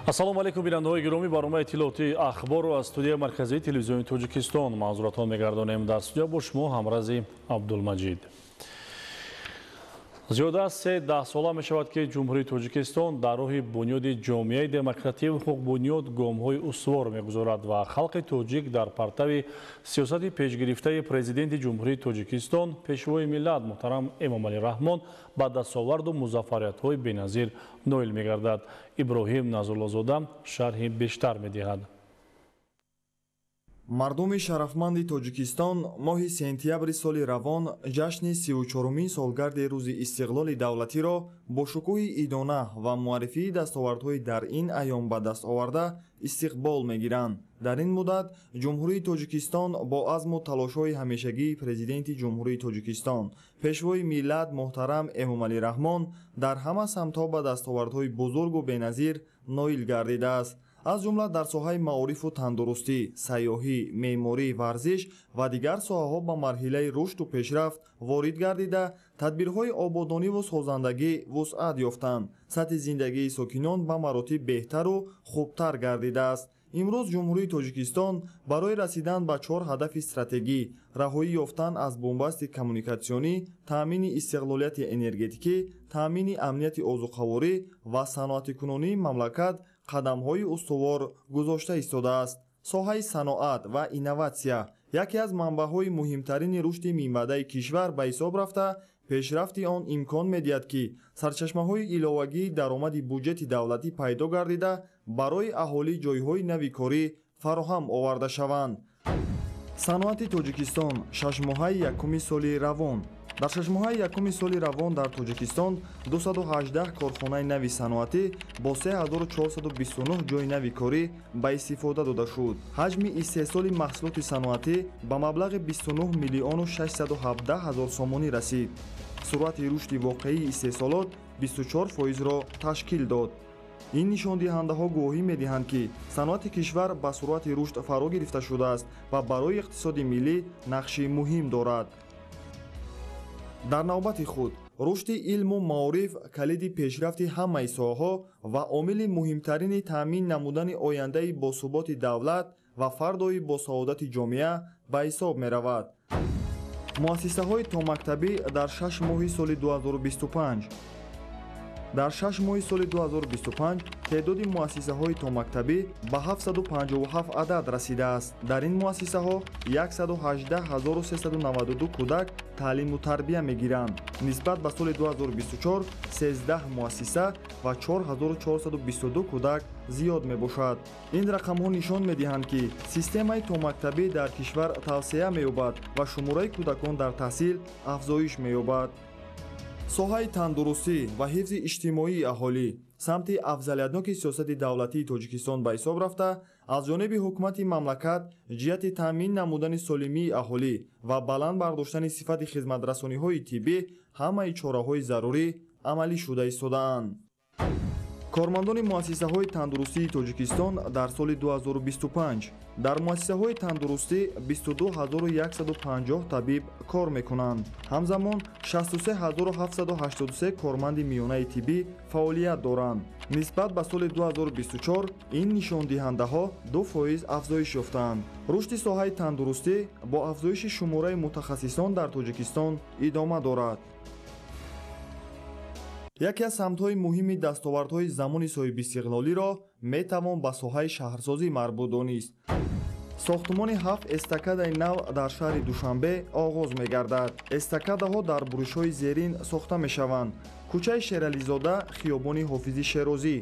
Ассалому алайкум, бинандаҳои гиромӣ. Барномаи иттилоотии ахборро аз студияи марказии телевизиони Тоҷикистон манзуратон мегардонем. Дар студия бо шумо ҳамрази Абдулмаҷид. Зиёда аз се даҳсола мешавад, ки Ҷумҳурии Тоҷикистон дар роҳи бунёди ҷомеаи демокративу ҳуқуқбунёд гомҳои устувор мегузорад ва халқи тоҷик дар партави сиёсати пешгирифтаи Президенти Ҷумҳурии Тоҷикистон, Пешвои миллат муҳтарам Эмомалӣ Раҳмон ба дастоварду музаффариятҳои беназир ноил мегардад. Иброҳим Назруллозода шарҳи бештар медиҳад. Мардуми шарафманди Тоҷикистон моҳи сентябри соли равон ҷашни 34-умин солгарди рӯзи истиқлоли давлатиро бо шукӯҳи идона ва муаррифии дастовардҳои дар ин айём ба даст оварда истиқбол мегиранд. Дар ин муддат Ҷумҳурии Тоҷикистон бо азму талошҳои ҳамешагии Президенти Ҷумҳурии Тоҷикистон, Пешвои миллат муҳтарам Эмомалӣ Раҳмон дар ҳама самтҳо ба дастовардҳои бузургу беназир ноил гардидааст. Аз ҷумла дар соҳаи маорифу тандурустӣ, сайёҳӣ, меъморӣ, варзиш ва дигар соҳаҳо ба марҳилаи рушду пешрафт ворид гардида, тадбирҳои ободониву созандагӣ вусъат ёфтанд. Сатҳи зиндагии сокинон ба маротиб беҳтару хубтар гардидааст. Имрӯз Ҷумҳурии Тоҷикистон барои расидан ба чор ҳадафи стратегӣ: раҳоӣ ёфтан аз бунбасти коммуникатсионӣ, таъмини истиқлолияти энергетикӣ, таъмини амнияти озуқаворӣ ва саноатикунонии мамлакат қадамҳои устувор гузошта истодааст. Соҳаи саноат ва инноватсия яке аз манбаъҳои муҳимтарини рушди минбаъдаи кишвар ба ҳисоб рафта, пешрафти он имкон медиҳад, ки сарчашмаҳои иловагии даромади буҷети давлатӣ пайдо гардида, барои аҳолӣ ҷойҳои нави корӣ фароҳам оварда шаванд. Саноати Тоҷикистон шашмоҳаи якуми соли равон. Дар шашмоҳаи якуми соли равон дар Тоҷикистон 218 корхонаи нави саноатӣ бо 3429 ҷойи нави корӣ ба истифода дода шуд. Ҳаҷми истеҳсоли маҳсулоти саноатӣ ба маблағи 29 миллиону 617 ҳазор сомонӣ расид. Суръати рушди воқеии истеҳсолот 24 фоизро ташкил дод. Ин нишондиҳандаҳо гувоҳӣ медиҳанд, ки саноати кишвар ба суръати рушд фаро гирифта шудааст ва барои иқтисоди миллӣ нақши муҳим дорад. Дар навбати худ рушди илму маориф калиди пешрафти ҳамаи соҳаҳо ва омили муҳимтарини таъмин намудани ояндаи босуботи давлат ва фардои босаодати ҷомеа ба ҳисоб меравад. Муассисаҳои томактабӣ дар 6 моҳи соли 2025. Дар 6 моҳи соли 2025 теъдоди муассисаҳои томактабӣ ба 757 адад расидааст. Дар ин муассисаҳо 118 392 кӯдак таълиму тарбия мегиранд. Нисбат ба соли 2024 13 муассиса ва 4422 кӯдак зиёд мебошад. Ин рақамҳо нишон медиҳанд, ки системаи томактабӣ дар кишвар тавсеа меёбад ва шумораи кӯдакон дар таҳсил афзоиш меёбад. Соҳаи тандурустӣ ва ҳифзи иҷтимоии аҳолӣ самти афзалиятноки сиёсати давлатии Тоҷикистон ба ҳисоб рафта, аз ҷониби ҳукумати мамлакат ҷиҳати таъмин намудани солимии аҳолӣ ва баланд бардоштани сифати хизматрасониҳои тиббӣ ҳамаи чораҳои зарурӣ амалӣ шуда истодаанд. Кормандони муассисаҳои тандурустии Тоҷикистон дар соли 2025. Дар муассисаҳои тандурустӣ 22 150 табиб кор мекунанд. Ҳамзамон 63 783 корманди миёнаи тиббӣ фаъолият доранд. Нисбат ба соли 2024 ин нишондиҳандаҳо 2% афзоиш ёфтаанд. Рушди соҳаи тандурустӣ бо афзоиши шумораи мутахассисон дар Тоҷикистон идома дорад. Яке аз самтҳои муҳими дастовардҳои замони соҳибистиқлолиро метавон ба соҳаи шаҳрсозӣ марбут донист. Сохтумони ҳафт эстакадаи нав дар шаҳри Душанбе оғоз мегардад. Эстакадаҳо дар буришҳои зерин сохта мешаванд: кӯчаи Шерализода, хиёбони Ҳофизи Шерозӣ,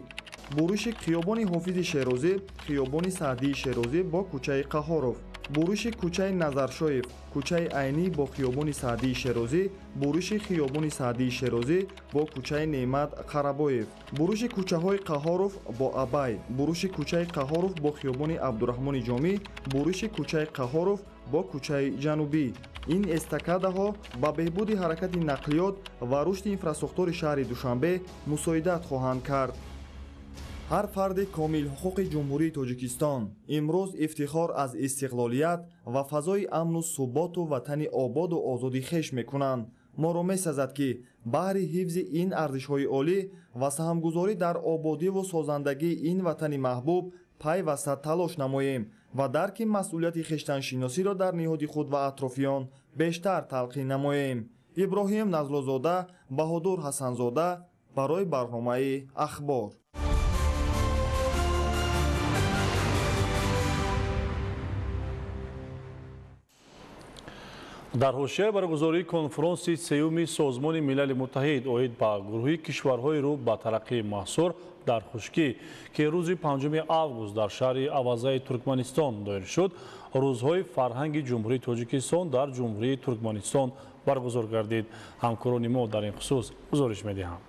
буриши хиёбони Ҳофизи Шерозӣ, хиёбони Саъдии Шерозӣ бо кӯчаи Қаҳоров, буриши кӯчаи Назаршоев, кӯчаи Айнӣ бо хиёбони Саъдии Шерозӣ, буриши хиёбони Саъдии Шерозӣ бо кӯчаи Неъмат Қарабоев, буриши кӯчаҳои Қаҳоров бо Абай, буриши кӯчаи Қаҳоров бо хиёбони Абдураҳмони Ҷомӣ, буриши кӯчаи Қаҳоров бо кӯчаи Ҷанубӣ. Ин эстакадаҳо ба беҳбуди ҳаракати нақлиёт ва рушди инфрасохтори шаҳри Душанбе мусоидат хоҳанд кард. Ҳар фарди комилҳуқуқи Ҷумҳурии Тоҷикистон имрӯз ифтихор аз истиқлолият ва фазои амну суботу ватани ободу озоди хеш мекунанд. Моро месазад, ки баҳри ҳифзи ин арзишҳои олӣ ва саҳмгузорӣ дар ободиву созандагии ин ватани маҳбуб пайваста талош намоем ва дарки масъулияти хештаншиносиро дар ниҳоди худ ва атрофиён бештар талқин намоем. Иброҳим Назлозода, Баҳодур Ҳасанзода барои барномаи Ахбор. Дар ҳошияи баргузории конфронси сеюми Созмони Милали Муттаҳид оид ба гурӯҳи кишварҳои рӯ ба тараққии маҳсур дар хушкӣ, ки рӯзи 5 август дар шаҳри Авазаи Туркманистон доир шуд, рӯзҳои фарҳанги Ҷумҳурии Тоҷикистон дар Ҷумҳурии Туркманистон баргузор гардид. Ҳамкорони мо дар ин хусус гузориш медиҳанд.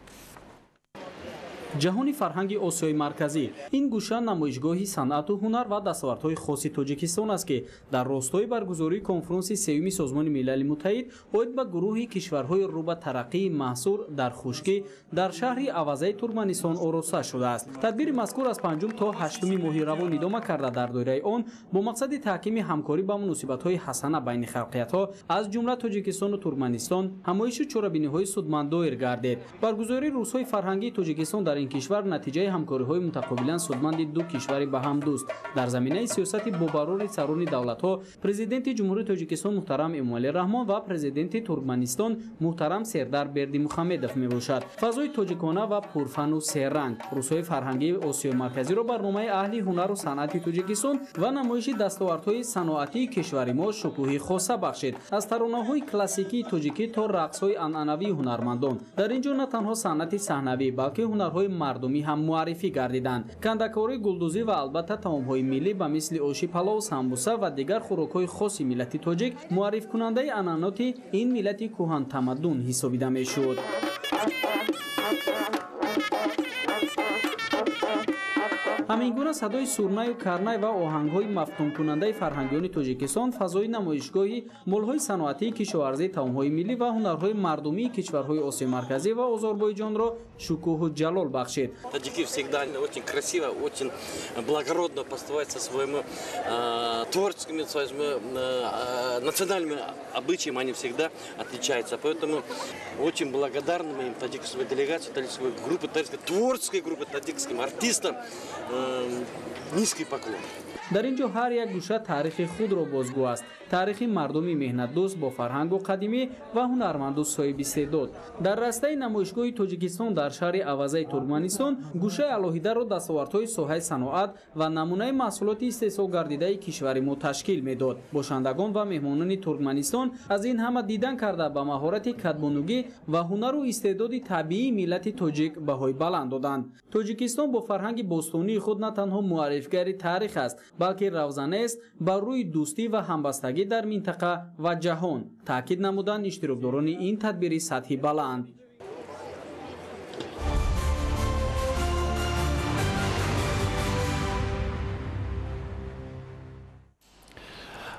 Ҷаҳони фарҳанги Осиёи Марказӣ ин гӯша намоишгоҳи санъату ҳунар ва дастовардҳои хоси Тоҷикистон аст, ки дар ростои баргузории конфронси сеюми Созмони Милали Муттаҳид оид ба гурӯҳи кишварҳои рӯ ба тараққии маҳсур дар хушкӣ дар шаҳри Авазаи Туркманистон ороста шудааст. Тадбири мазкур аз 5 то 8 моҳи равон идома карда, дар доираи он бо мақсади таҳкими ҳамкорӣ ба муносибатҳои ҳасана байни халқиятҳо аз ҷумла Тоҷикистону Туркманистон ҳамоишу чорабиниҳои судманд доир гардид. Баргузории рӯзҳои фарҳангии Тоҷикистон дар ин кишвар натиҷаи ҳамкориҳои мутақобилан судманди ду кишвари ба ҳам дӯст дар заминаи сиёсати бобарори сарони давлатҳо Президенти Ҷумҳурии Тоҷикистон муҳтарам Эмомалӣ Раҳмон ва Президенти Туркманистон муҳтарам Сердар Бердимухамедов мебошад. Фазои тоҷикона ва пурфану серранг рӯзҳои фарҳангии Осиёи Марказиро барномаи аҳли ҳунару санъати Тоҷикистон ва намоиши дастовардҳои саноатии кишвари мо шукӯҳи хоса бахшид. Аз таронаҳои классикии тоҷикӣ то рақсҳои анъанавии ҳунармандон дар ин ҷо на танҳо санъати саҳнавӣ, балки ҳунарҳои мардумӣ ҳам муаррифӣ гардиданд. Кандакорӣ, гулдӯзӣ ва албатта таомҳои миллӣ ба мисли оши палов, самбуса ва дигар хӯрокҳои хоси миллати тоҷик муаррифкунандаи анъанаоти ин миллати кӯҳантамаддун ҳисобида мешуд. Ҳамин гуна садои сурнаю карнай ва оҳангҳои мафтункунандаи фарҳангиёни Тоҷикистон фазои намоишгоҳи молҳои саноатии кишоварзӣ, таомҳои миллӣ ва ҳунарҳои мардумии кишварҳои Осиёи Марказӣ ва Озарбойҷонро шукӯҳу ҷалол бахшид. Таджики всегда очень красиво, очень благородно поступают со своими творческими, своими национальными обычаями, они всегда отличаются. Поэтому очень благодарны мы им, таджикской делегации, таджикской группе, таджикской творческой группе, таджикским артистам. Низкий поклон. Дар ин ҷо ҳар як гӯша таърихи худро бозгӯ аст. Таърихи мардуми меҳнатдӯст бо фарҳангу қадимӣ ва ҳунарманду соҳиби истеъдод. Дар растаи намоишгоҳи Тоҷикистон дар шаҳри Авазаи Туркманистон гӯшаи алоҳидаро дастовардҳои соҳаи саноат ва намунаи маҳсулоти истеҳсол гардидаи кишвари мо ташкил медод. Бошандагон ва меҳмонони Туркманистон аз ин ҳама дидан карда ба маҳорати кадбонугӣ ва ҳунару истеъдоди табиии миллати тоҷик баҳои баланд доданд. Тоҷикистон бо фарҳанги бостонии худ на танҳо муаррифгари таърих аст, балки равзанест бар рӯи дӯстӣ ва ҳамбастагӣ дар минтақа ва ҷаҳон, таъкид намуданд иштирокдорони ин тадбири сатҳи баланд.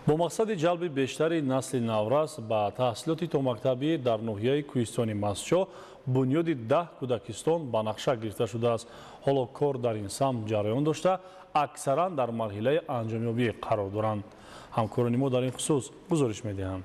Бо мақсади ҷалби бештари насли наврас ба таҳсилоти томактабӣ дар ноҳияи Кӯҳистони Мастчоҳ бунёди 10 кӯдакистон ба нақша гирифта шудааст. Ҳоло кор дар ин самт ҷараён дошта, аксаран дар марҳилаи анҷомёбӣ қарор доранд. Ҳамкорони мо дар ин хусус гузориш медиҳанд.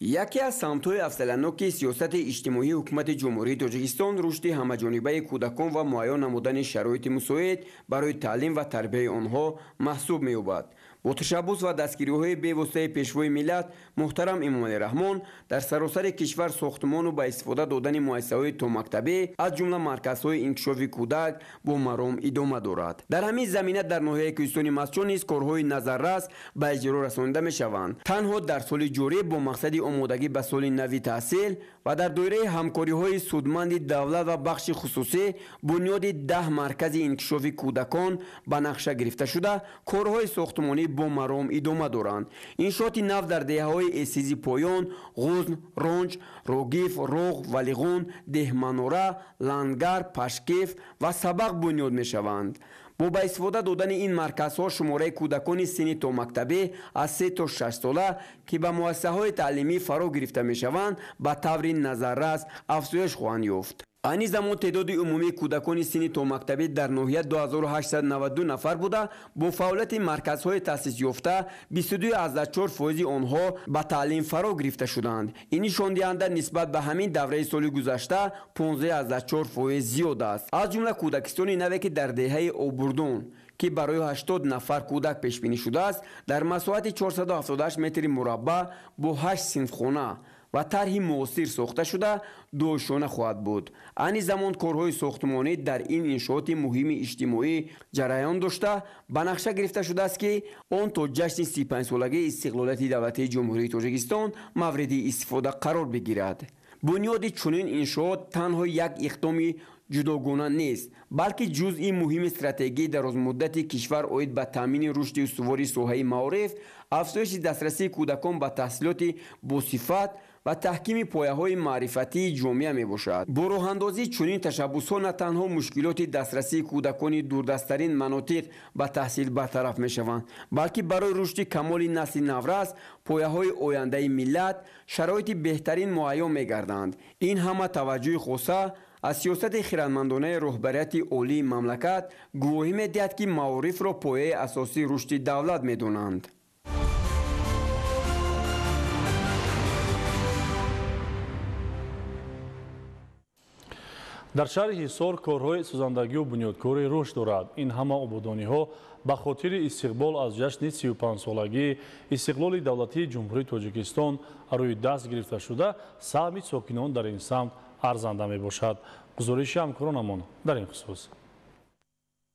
Яке аз самтҳои афзаланоки сиёсати иҷтимоии ҳукумати Ҷумҳурии Тоҷикистон рушди ҳамаҷонибаи кӯдакон ва муайян намудани шароити мусоид барои таълим ва тарбияи онҳо маҳсуб меёбад. Бо ташаббус ва дастгириҳои бевоситаи пешвои миллат муҳтарам Эмомалӣ Раҳмон дар саросари кишвар сохтмону ба истифода додани муассисаҳои томактабӣ аз ҷумла марказҳои инкишофи кӯдак бо маром идома дорад. Дар ҳамин замина дар ноҳияи Кӯҳистони Мастчоҳ низ корҳои назаррас ба иҷро расонида мешаванд. Танҳо дар соли ҷорӣ бо мақсади омодагӣ ба соли нави таҳсил ва дар доираи ҳамкориҳои судманди давлат ва бахши хусусӣ бунёди 10 маркази инкишофи кӯдакон ба нақша гирифта шуда, корҳои сохтмонӣ бо маром идома доранд. Иншооти нав дар деҳаҳои Эсизи Поён, Ғузн, Ронҷ, Рогиф, Роғ, Валиғун, Деҳманора, Лангар, Пашкеф ва Сабақ бунёд мешаванд. Бо ба истифода додани ин марказҳо шумораи кӯдакони синни томактабӣ аз 3 то 6 сола, ки ба муассисаҳои таълимӣ фаро гирифта мешаванд, ба таври назаррас афзоиш хоҳанд ёфт. Айни замон теъдоди умумии кӯдакони синни томактабӣ дар ноҳия 2892 нафар буда, бо фаъолияти марказҳои таъсисёфта 22,4% онҳо ба таълим фаро гирифта шуданд. Ин нишондиҳанда нисбат ба ҳамин давраи соли гузашта 15,4% зиёд аст. Аз ҷумла кӯдакистони наве, ки дар деҳаи Обурдон, ки барои 80 нафар кӯдак пешбинӣ шудааст, дар масоҳати 478 метри мураббаъ бо 8 синфхона ва тарҳи муосир сохта шуда, дуошона хоҳад буд. Айни замон корҳои сохтмонӣ дар ин иншооти муҳими иҷтимоӣ ҷараён дошта, ба нақша гирифта шудааст, ки он то ҷашни 35-солагии истиқлолияти давлатии Ҷумҳурии Тоҷикистон мавриди истифода қарор бигирад. Бунёди чунин иншоот танҳо як иқдоми ҷудогона нест, балки ҷузъи муҳими стратегии дарозмуддати кишвар оид ба таъмини рушди устувори соҳаи маориф, афзоиши дастрасии кӯдакон ба таҳсилоти босифат ва таҳкими пояҳои маърифатии ҷомеа мебошад. Бо роҳандозии чунин ташаббусҳо на танҳо мушкилоти дастрасии кӯдакони дурдасттарин манотиқ ба таҳсил бартараф мешаванд, балки барои рушди камоли насли наврас, пояҳои ояндаи миллат, шароити беҳтарин муайён мегарданд. Ин ҳама таваҷҷӯҳи хоса аз сиёсати хирадмандонаи роҳбарияти олии мамлакат гувоҳӣ медиҳад, ки маорифро пояи асосии рушди давлат медонанд. Дар шаҳри Ҳисор корҳои созандагию бунёдкорӣ рушд дорад. Ин ҳама ободониҳо ба хотири истиқбол аз ҷашни 35-солагии истиқлоли давлатии Ҷумҳурии Тоҷикистон рӯи даст гирифта шуда, саҳми сокинон дар ин самт арзанда мебошад. Гузориши ҳамкоронамон дар ин хусус.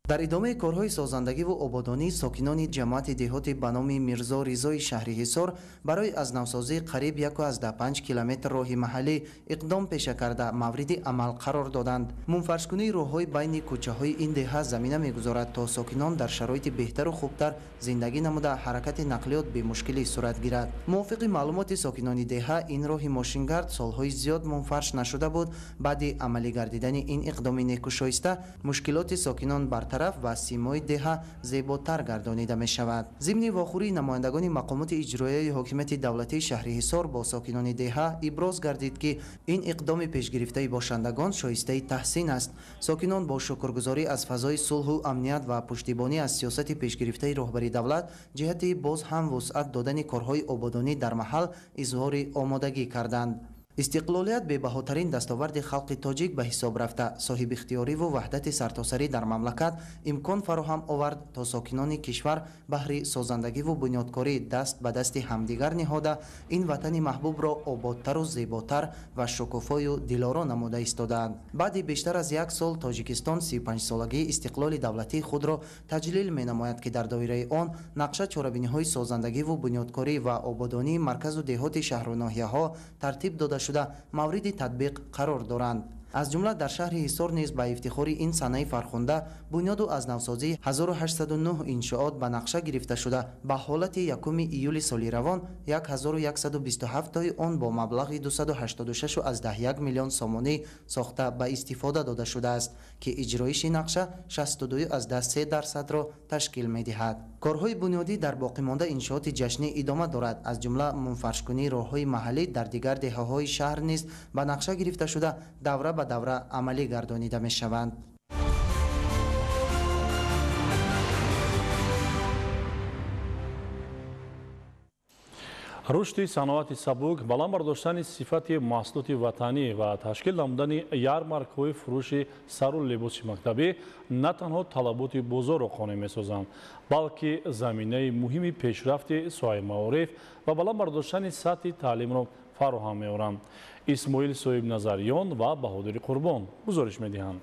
Дар идомаи корҳои созандагиву ободонӣ сокинони ҷамоати деҳоти ба номи Мирзо Ризои шаҳри Ҳисор барои аз навсозии қариб 1,5 километр роҳи маҳаллӣ иқдом пеша карда, мавриди амал қарор доданд. Мунфаршкунии роҳҳои байни кӯчаҳои ин деҳа замина мегузорад, то сокинон дар шароити беҳтару хубтар зиндагӣ намуда, ҳаракати нақлиёт бемушкилӣ сурат гирад. Мувофиқи маълумоти сокинони деҳа, ин роҳи мошингард солҳои зиёд мунфарш нашуда буд. Баъди амалӣ гардидани ин иқдоми некӯшоиста мушкилоти сокинон бартараф ва симои деҳа зеботар гардонида мешавад. Зимни вохӯрии намояндагони мақомоти иҷроияи ҳокимияти давлатии шаҳри Ҳисор бо сокинони деҳа иброз гардид, ки ин иқдоми пешгирифтаи бошандагон шоистаи таҳсин аст. Сокинон бо шукргузорӣ аз фазои сулҳу амният ва пуштибонӣ аз сиёсати пешгирифтаи роҳбари давлат ҷиҳати боз ҳам вусъат додани корҳои ободонӣ дар маҳал изҳори омодагӣ карданд. Истиқлолият бебаҳотарин дастоварди халқи тоҷик ба ҳисоб рафта, соҳибихтиёриву ваҳдати сартосарӣ дар мамлакат имкон фароҳам овард, то сокинони кишвар баҳри созандагиву бунёдкорӣ даст ба дасти ҳамдигар ниҳода, ин ватани маҳбубро ободтару зеботар ва шукуфою дилоро намуда истодаанд. Баъди бештар аз як сол Тоҷикистон 35-солагии истиқлоли давлатии худро таҷлил менамояд, ки дар доираи он нақша чорабиниҳои созандагиву бунёдкорӣ ва ободонии марказу деҳоти шаҳру ноҳияҳо тартиб дода шуда, мавриди татбиқ қарор доранд. Аз ҷумла дар шаҳри Ҳисор низ ба ифтихори ин санаи фархунда бунёду аз навсозии 1809 иншоот ба нақша гирифта шуда, ба ҳолати 1 июли соли равон 1127тои он бо маблағи 286,1 миллион сомонӣ сохта ба истифода дода шудааст, ки иҷроиши нақша 62,3%-ро ташкил медиҳад. Корҳои бунёдӣ дар боқимонда иншооти ҷашнӣ идома дорад. Аз ҷумла мунфаршкунии роҳҳои маҳаллӣ дар дигар деҳаҳои шаҳр низ ба нақша гирифта шуда, давра ба давра амалӣ гардонида мешаванд. Рушди саноати сабук, баланд бардоштани сифати маҳсулоти ватанӣ ва ташкил намудани ярмаркаҳои фурӯши сару либоси мактабӣ на танҳо талаботи бозорро қонеъ месозанд, балки заминаи муҳими пешрафти соҳаи маориф ва баланд бардоштани сатҳи таълимро фароҳам меоранд. Исмоил Соҳибназарён ва Баҳодири Қурбон гузориш медиҳанд.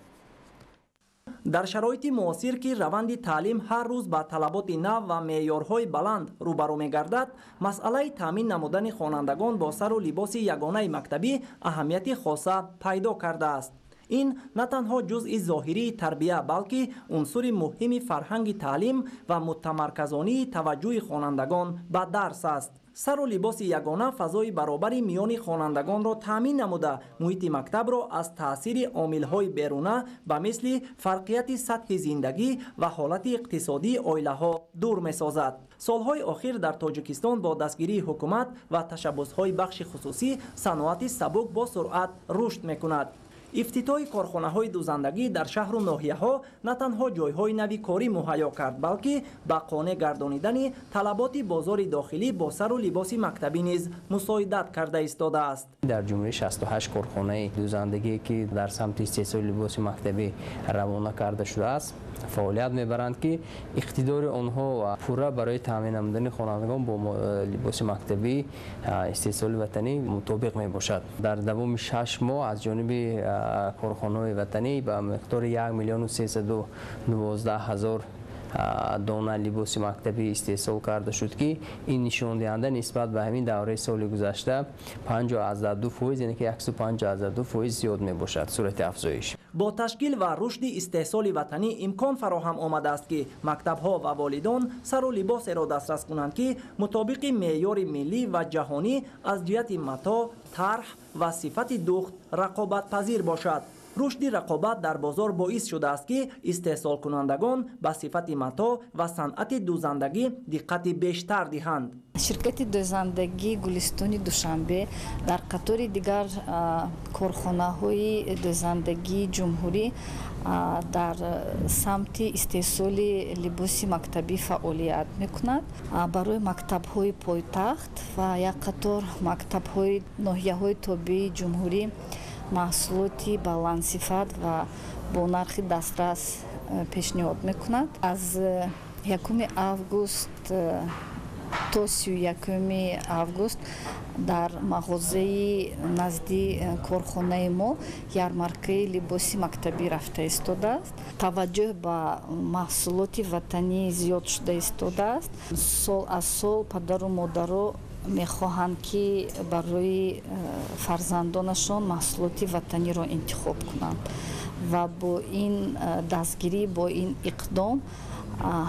Дар шароити муосир, ки раванди таълим ҳар рӯз ба талаботи нав ва меъёрҳои баланд рӯбарӯ мегардад, масъалаи таъмин намудани хонандагон бо сару либоси ягонаи мактабӣ аҳамияти хоса пайдо кардааст. Ин на танҳо ҷузъи зоҳирии тарбия, балки унсури муҳими фарҳанги таълим ва мутамарказонии таваҷҷӯҳи хонандагон ба дарс аст. Сару либоси ягона фазои баробари миёни хонандагонро таъмин намуда, муҳити мактабро аз таъсири омилҳои беруна ба мисли фарқияти сатҳи зиндагӣ ва ҳолати иқтисодии оилаҳо дур месозад. Солҳои охир дар Тоҷикистон бо дастгирии ҳукумат ва ташаббусҳои бахши хусусӣ саноати сабук бо суръат рушд мекунад. Ифтитоҳи корхонаҳои дӯзандагӣ дар шаҳру ноҳияҳо на танҳо ҷойҳои нави корӣ муҳайё кард, балки ба қонеъ гардонидани талаботи бозори дохилӣ бо сару либоси мактабӣ низ мусоидат карда истодааст. Дар ҷумҳурӣ 68 корхонаи дӯзандагие, ки дар самти истеҳсоли либоси мактабӣ равона карда шудааст, фаъолият мебаранд, ки иқтидори онҳо пурра барои таъмин намудани хонандагон бо либоси мактабӣ истеҳсоли ватанӣ мутобиқ мебошад. Дар давоми 6 моҳ аз ҷониби корхонаҳои ватанӣ ба миқдори 1 312 000 дона либоси мактабӣ истеҳсол карда шуд, ки ин нишондиҳанда нисбат ба ҳамин давраи соли гузашта 5,2%, яъне ки 152% зиёд мебошад сурати афзоиш. Бо ташкил ва рушди истеҳсоли ватанӣ имкон фароҳам омадааст, ки мактабҳо ва волидон сару либосеро дастрас кунанд, ки мутобиқи меъёри миллӣ ва ҷаҳонӣ аз ҷиҳати матоъ, тарҳ ва сифати духт рақобатпазир бошад. Рушди рақобат дар бозор боис шудааст, ки истеҳсолкунандагон ба сифати матоъ ва санъати дӯзандагӣ диққати бештар диҳанд. Ширкати дӯзандагии Гулистони Душанбе дар қатори дигар корхонаҳои дӯзандагии ҷумҳурӣ дар самти истеҳсоли либоси мактабӣ фаъолият мекунад. Барои мактабҳои пойтахт ва як қатор мактабҳои ноҳияҳои тобеи ҷумҳурӣ маҳсулоти баландсифат ва бо нархи дастрас пешниҳод мекунад. Аз 1 август то 31 август дар мағозаи назди корхонаи мо ярмаркаи либоси мактабӣ рафта истодааст. Таваҷҷӯҳ ба маҳсулоти ватанӣ зиёд шуда истодааст. Сол аз сол падару модаро мехоҳанд, ки барои фарзандонашон маҳсулоти ватаниро интихоб кунанд ва бо ин дастгирӣ, бо ин иқдом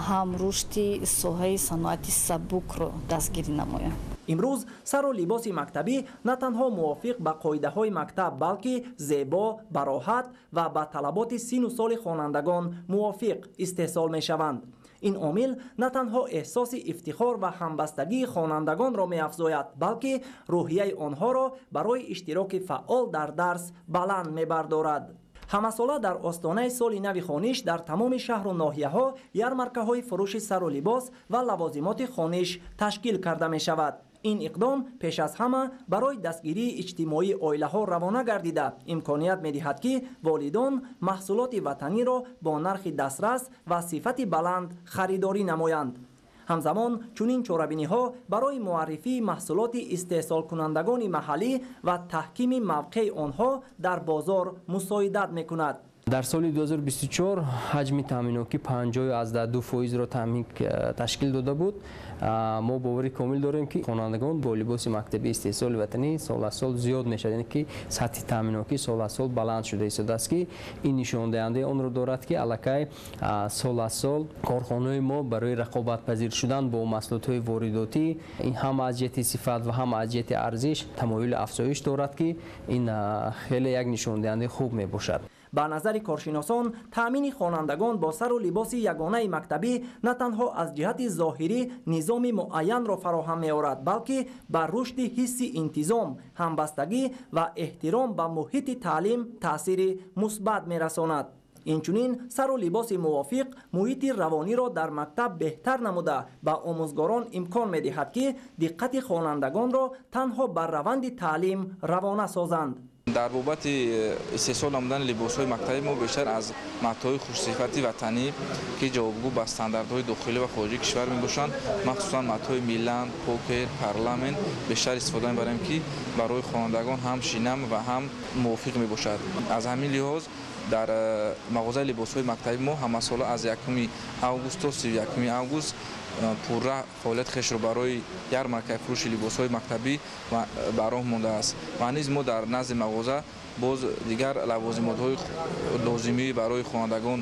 ҳам рушди соҳаи саноати сабукро дастгирӣ намоянд. Имрӯз сару либоси мактабӣ на танҳо мувофиқ ба қоидаҳои мактаб, балки зебо, бароҳат ва ба талаботи сину соли хонандагон мувофиқ истеҳсол мешаванд. Ин омил на танҳо эҳсоси ифтихор ва ҳамбастагии хонандагонро меафзояд, балки рӯҳияи онҳоро барои иштироки фаъол дар дарс баланд мебардорад. Ҳамасола дар остонаи соли нави хониш дар тамоми шаҳру ноҳияҳо ярмаркаҳои фурӯши сару либос ва лавозимоти хониш ташкил карда мешавад. Ин иқдом пеш аз ҳама барои дастгирии иҷтимоии оилаҳо равона гардида, имконият медиҳад, ки волидон маҳсулоти ватаниро бо нархи дастрас ва сифати баланд харидорӣ намоянд. Ҳамзамон чунин чорабиниҳо барои муаррифии маҳсулоти истеҳсолкунандагони маҳаллӣ ва таҳкими мавқеи онҳо дар бозор мусоидат мекунад. Дар соли 2024 ҳаҷми таъминокӣ 50,2%-ро ташкил дода буд. Мо бовари комил дорем, ки хонандагон бо либоси мактабӣ истеҳсоли ватанӣ сол аз сол зиёд мешавад, яъне ки сатҳи таъминокӣ сол аз сол баланд шуда истодааст, ки ин нишондиҳандаи онро дорад, ки аллакай сол аз сол корхонаҳои мо барои рақобатпазир шудан бо маҳсулотҳои воридотӣ ин ҳам аз ҷиҳати сифат ва ҳам аз ҷиҳати арзиш тамоюли афзоиш дорад, ки ин хеле як нишондиҳандаи хуб мебошад. Ба назари коршиносон, таъмини хонандагон бо сару либоси ягонаи мактабӣ на танҳо аз ҷиҳати зоҳирӣ низоми муайянро фароҳам меорад, балки ба рушди ҳисси интизом, ҳамбастагӣ ва эҳтиром ба муҳити таълим таъсири мусбат мерасонад. Инчунин сару либоси мувофиқ муҳити равониро дар мактаб беҳтар намуда, ба омӯзгорон имкон медиҳад, ки диққати хонандагонро танҳо ба раванди таълим равона созанд. Дар бобати истеҳсол намудани либосҳои мактабӣ мо бештар аз матоъҳои хушсифати ватанӣ, ки ҷавобгӯ ба стандартҳои дохилӣ ва хориҷии кишвар мебошанд, махсусан матоъҳои Милан, Покер, Парламент бештар истифода мебарем, ки барои хонандагон ҳам шинам ва ҳам мувофиқ мебошад. Аз ҳамин лиҳоз дар мағозаи либосҳои мактабӣ мо ҳамасола аз 1 август то 31 август пурра фаъолияти хешро барои ярмаркаи фурӯши либосҳои мактабӣ ба роҳ мондааст ва низ мо дар назди мағоза боз дигар лавозимотҳои лозимӣ барои хонандагон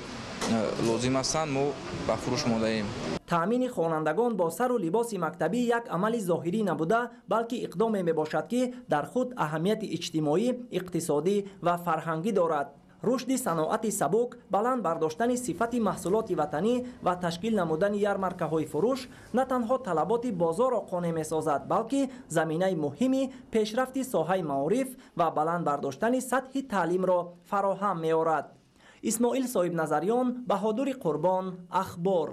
лозим ҳастанд, мо ба фурӯш мондаем. Таъмини хонандагон бо сару либоси мактабӣ як амали зоҳирӣ набуда, балки иқдоме мебошад, ки дар худ аҳамияти иҷтимоӣ, иқтисодӣ ва фарҳангӣ дорад. Рушди саноати сабук, баланд бардоштани сифати маҳсулоти ватанӣ ва ташкил намудани ярмаркаҳои фурӯш на танҳо талаботи бозорро қонеъ месозад, балки заминаи муҳими пешрафти соҳаи маориф ва баланд бардоштани сатҳи таълимро фароҳам меорад. Исмоил Соҳибназарён, Баҳодури Қурбон, Ахбор.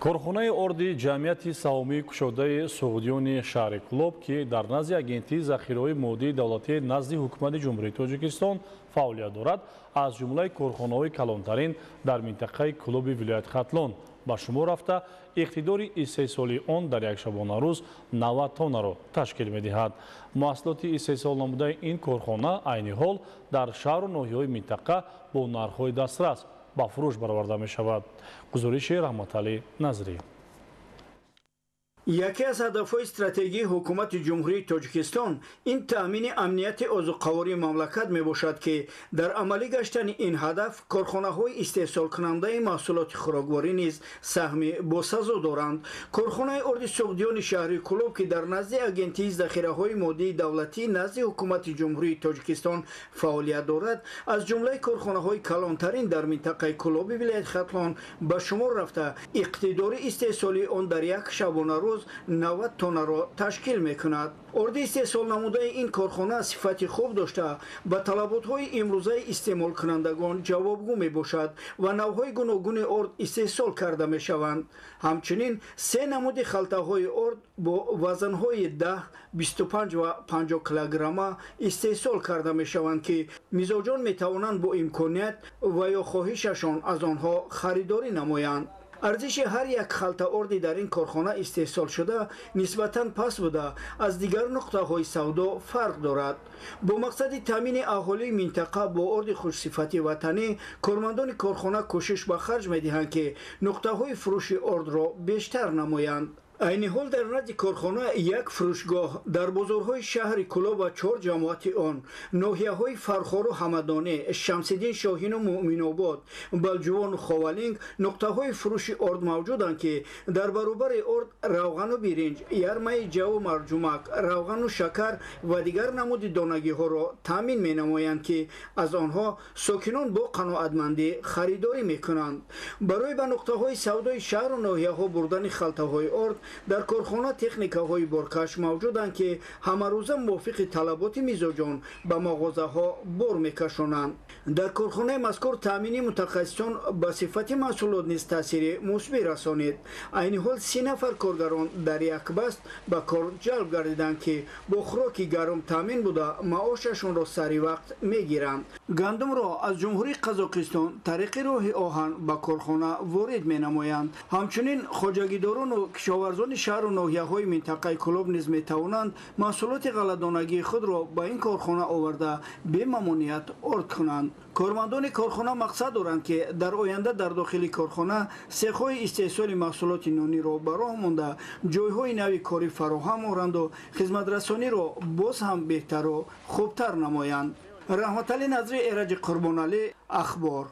Корхонаи орди ҷамъияти саҳомии кушодаи суғдиёни шаҳри Кӯлоб, ки дар назди Агентии захираҳои моддии давлатии назди Ҳукумати Ҷумҳурии Тоҷикистон фаъолият дорад, аз ҷумлаи корхонаҳои калонтарин дар минтақаи Кӯлоби вилояти Хатлон ба шумор рафта, иқтидори истеҳсолии он дар як шабонарӯз 90 тоннаро ташкил медиҳад. Маҳсулоти истеҳсол намудаи ин корхона айни ҳол дар шаҳру ноҳияҳои минтақа бо нархҳои дастрас ба фурӯш бароварда мешавад. Гузориши Раҳматалӣ Назрӣ. Яке аз ҳадафҳои стратегии ҳукумати Ҷумҳурии Тоҷикистон ин таъмини амнияти озуқавории мамлакат мебошад, ки дар амалӣ гаштани ин ҳадаф корхонаҳои истеҳсолкунандаи маҳсулоти хӯрокворӣ низ саҳми босазо доранд. Корхонаи орди суғдиёни шаҳри Кӯлоб, ки дар назди Агентии захираҳои моддии давлатӣ назди Ҳукумати Ҷумҳурии Тоҷикистон фаъолият дорад, аз ҷумлаи корхонаҳои калонтарин дар минтақаи Кӯлоби вилояти Хатлон ба шумор рафта, иқтидори истеҳсолии он дар як шабонарӯз 90 тоннаро ташкил мекунад. Орди истеҳсол намудаи ин корхона сифати хуб дошта, ба талаботҳои имрӯзаи истеъмолкунандагон ҷавобгӯ мебошад ва навъҳои гуногуни орд истеҳсол карда мешаванд. Ҳамчунин се намуди халтаҳои орд бо вазнҳои 10, 25 ва 50 килограмма истеҳсол карда мешаванд, ки мизоҷон метавонанд бо имконият ва ё хоҳишашон аз онҳо харидорӣ намоянд. Арзиши ҳар як халта орди дар ин корхона истеҳсолшуда нисбатан паст буда, аз дигар нуқтаҳои савдо фарқ дорад. Бо мақсади таъмини аҳолии минтақа бо орди хушсифати ватанӣ, кормандони корхона кӯшиш ба харҷ медиҳанд, ки нуқтаҳои фурӯши ордро бештар намоянд. Айни ҳол дар назди корхона як фурӯшгоҳ дар бозорҳои шаҳри Кӯлоб ва 4 ҷамоати он, ноҳияҳои Фархору Ҳамадонӣ, Шамсиддин Шоҳину Муъминобод, Балҷувону Ховалинг нуқтаҳои фурӯши орд мавҷуданд, ки дар баробари орд равғану биринҷ, ярмаи ҷаву марҷумак, равғану шакар ва дигар намуди донагиҳоро таъмин менамоянд, ки аз онҳо сокинон бо қаноатмандӣ харидорӣ мекунанд. Барои ба нуқтаҳои савдои шаҳру ноҳияҳо бурдани халтаҳои орд дар корхона техникаҳои боркаш мавҷуданд, ки ҳамарӯза мувофиқи талаботи мизоҷон ба мағозаҳо бор мекашонанд. Дар корхонаи мазкур таъмини мутахассисон ба сифати маҳсулот низ таъсири мусбӣ расонид. Айни ҳол 30 нафар коргарон дар як баст ба кор ҷалб гардиданд, ки бо хӯроки гарм таъмин буда, маошашонро сари вақт мегиранд. Гандумро аз Ҷумҳурии Қазоқистон тариқи роҳи оҳан ба корхона ворид менамоянд. Ҳамчунин хоҷагидорону кишоварзони шаҳру ноҳияҳои минтақаи Кӯлоб низ метавонанд маҳсулоти ғалладонагии худро ба ин корхона оварда бемамоният орд кунанд. Кормандони корхона мақсад доранд, ки дар оянда дар дохили корхона сехҳои истеҳсоли маҳсулоти нониро ба роҳ монда, ҷойҳои нави корӣ фароҳам оранду хизматрасониро боз ҳам беҳтару хубтар намоянд. Раҳматалӣ Назрӣ, Эраҷи Қурбоналӣ, Ахбор.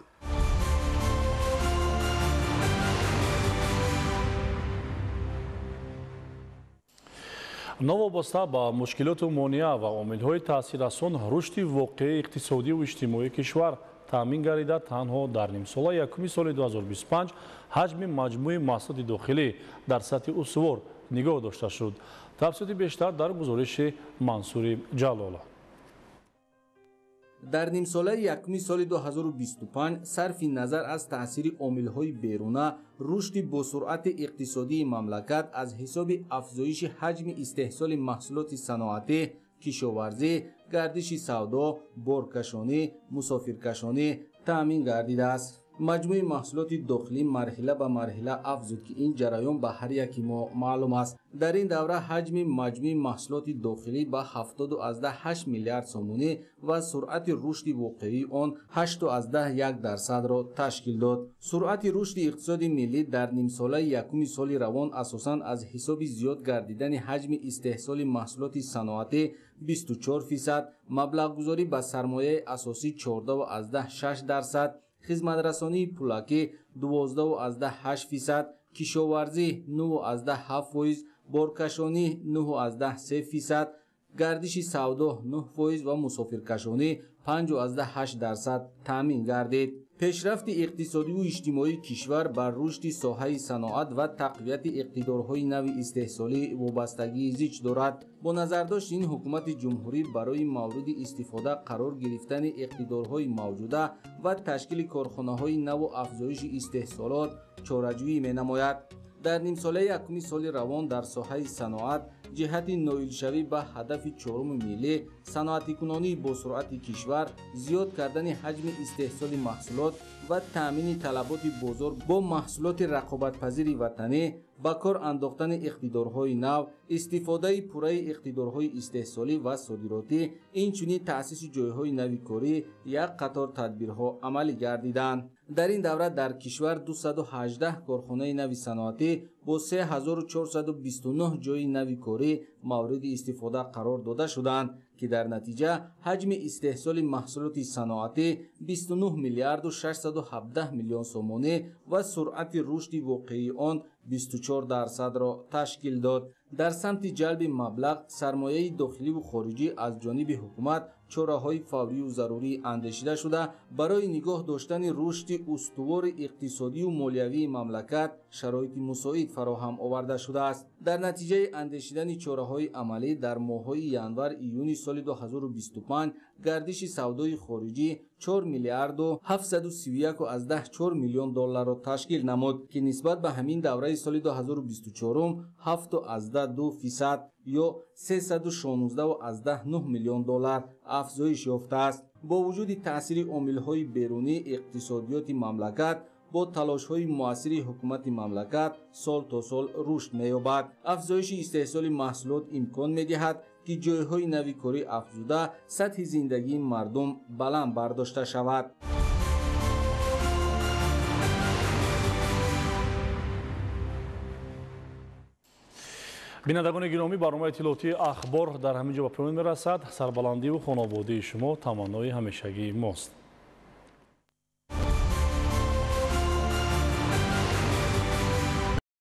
Новобаста ба мушкилоту монеа ва омилҳои таъсиррасон, рушди воқеии иқтисодиву иҷтимоии кишвар таъмин гардида, танҳо дар нимсолаи якуми соли 2025 ҳаҷми маҷмӯи маҳсулоти дохилӣ дар сатҳи устувор нигоҳ дошта шуд. Тафсилоти бештар дар гузориши Мансури Ҷалола. Дар нимсолаи якуми соли 2025 сарфи назар аз таъсири омилҳои беруна, рушди босуръати иқтисодии мамлакат аз ҳисоби афзоиши ҳаҷми истеҳсоли маҳсулоти саноатӣ, кишоварзӣ, гардиши савдо, боркашонӣ, мусофиркашонӣ таъмин гардидааст. Маҷмӯи маҳсулоти дохилӣ марҳила ба марҳила афзуд, ки ин ҷараён ба ҳар яки мо маълум аст. Дар ин давра ҳаҷми маҷмӯи маҳсулоти дохилӣ ба 70,8 миллиард сомонӣ ва суръати рушди воқеии он 8,1%-ро ташкил дод. Суръати рушди иқтисоди миллӣ дар нимсолаи якуми соли равон асосан аз ҳисоби зиёд гардидани ҳаҷми истеҳсоли маҳсулоти саноатӣ 24%, маблағгузорӣ ба сармояи асосӣ 14,6%, хизматрасонии пулакӣ 12,8%, кишоварзӣ 9,7%, боркашонӣ 9,3%, гардиши савдо 9% ва мусофиркашонӣ 5,8% таъмин гардид. Пешрафти иқтисодиву иҷтимоии кишвар бар рушди соҳаи саноат ва тақвияти иқтидорҳои нави истеҳсолӣ вобастагии зич дорад. Бо назардошти ин, ҳукумати ҷумҳурӣ барои мавриди истифода қарор гирифтани иқтидорҳои мавҷуда ва ташкили корхонаҳои наву афзоиши истеҳсолот чораҷӯӣ менамояд. Дар нимсолаи якуми соли равон дар соҳаи саноат ҷиҳати ноилшавӣ ба ҳадафи чоруми миллӣ, саноатикунонии босуръати кишвар, зиёд кардани ҳаҷми истеҳсоли маҳсулот ва таъмини талаботи бозор бо маҳсулоти рақобатпазири ватанӣ, ба кор андохтани иқтидорҳои нав, истифодаи пурраи иқтидорҳои истеҳсолӣ ва содиротӣ, инчунин таъсиси ҷойҳои нави корӣ як қатор тадбирҳо амалӣ гардиданд. Дар ин давра дар кишвар 218 корхонаи нави саноатӣ бо 3429 ҷойи нави корӣ мавриди истифода қарор дода шуданд, ки дар натиҷа ҳаҷми истеҳсоли маҳсулоти саноатӣ 29 миллиарду 617 миллион сомонӣ ва суръати рушди воқеии он 24%-ро ташкил дод. Дар самти ҷалби маблағ, сармояи дохиливу хориҷӣ аз ҷониби ҳукумат чораҳои фаврию зарурӣ андешида шуда, барои нигоҳ доштани рушди устувори иқтисодию молиявии мамлакат шароити мусоид фароҳам оварда шудааст. Дар натиҷаи андешидани чораҳои амалӣ дар моҳҳои январ-июни соли 2025 гардиши савдои хориҷӣ 4 миллиарду 731,4 миллион долларро ташкил намуд, ки нисбат ба ҳамин давраи соли 2024 7,2% ё 316,9 миллион доллар афзоиш ёфтааст. Бо вуҷуди таъсири омилҳои берунии иқтисодиёти мамлакат бо талошҳои муассири ҳукумати мамлакат сол то сол рушд меёбад. Афзоиши истеҳсоли маҳсулот имкон медиҳад, ки ҷойҳои нави корӣ афзуда, сатҳи зиндагии мардум баланд бардошта шавад. Бинандагони гиромӣ, барномаи иттилоотии Ахбор дар ҳамин ҷо ба поён мерасад. Сарбаландиву хонободии шумо таманнои ҳамешагии мост.